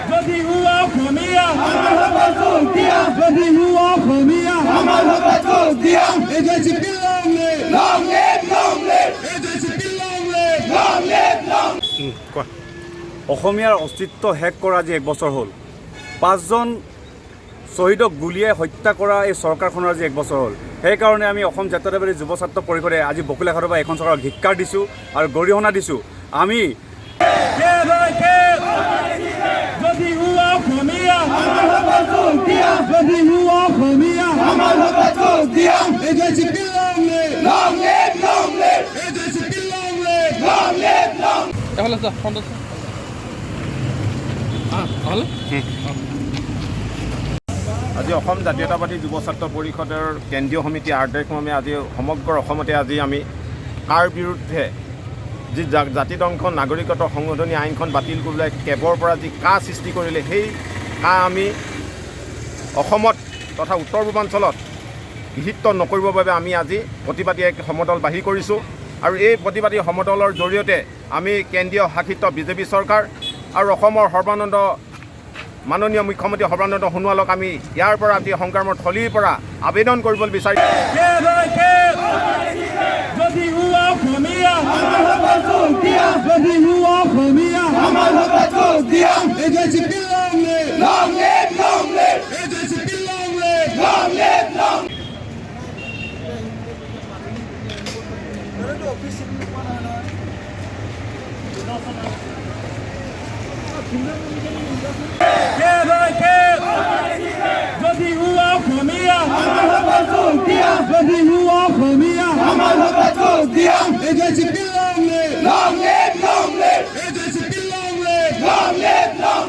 যদি হোৱা অসমীয়া, যদি হোৱা অসমীয়া, AJCP long live! Long live, long live! AJCP long live! Long live, long! কোৱা। অসমীয়াৰ অস্তিত্ব শেষ কৰা আজি এক বছৰ হ'ল। পাঁচজন শ্বহীদক গুলীয়াই হত্যা কৰা এই চৰকাৰখনৰ আজি এক বছৰ হ'ল। সেইকাৰণে আমি অসম জাতীয়তাবাদী যুৱ ছাত্ৰ পৰিষদে আজি বকুলাঘাটৰ পৰা এইখন চৰকাৰক ধিক্কাৰ দিছোঁ আৰু গৰিহণা দিছোঁ আমি। যদি হোৱা অসমীয়া, যদি হোৱা অসমীয়া, AJCP long live! Long live, long live! AJCP long live! Long live, long! এফালে চা, ফ্ৰণ্টত চা। হ'লে। আজি অসম জাতীয়তাবাদী যুৱ ছাত্ৰ পৰিষদৰ কেন্দ্ৰীয় সমিতিৰ আদেশক্ৰমে আজি সমগ্ৰ অসমতে আজি আমি কাৰ বিৰুদ্ধে যি জাতি ধ্বংস নাগৰিকত্ব সংশোধনী আইনখন বাতিল কৰিবলৈ কেবৰ পৰা যি কা সৃষ্টি কৰিলে, সেই কা আমি অসমত তথা উত্তৰ পূৰ্বাঞ্চলত গৃহীত নকৰিবৰ বাবে আমি আজি প্ৰতিবাদী এক সমদল বাহিৰ কৰিছোঁ। আৰু এই প্ৰতিবাদী সমদলৰ জৰিয়তে আমি কেন্দ্ৰীয় শাসিত বিজেপি চৰকাৰ আৰু অসমৰ মাননীয় মুখ্যমন্ত্ৰী সৰ্বানন্দ সোণোৱালক আমি ইয়াৰ পৰা আজি সংগ্ৰামৰ থলীৰ পৰা আবেদন কৰিবলৈ বিচাৰিছোঁ। যদি হোৱা অসমীয়া, যদি হোৱা অসমীয়া, AJCP long live! Long live!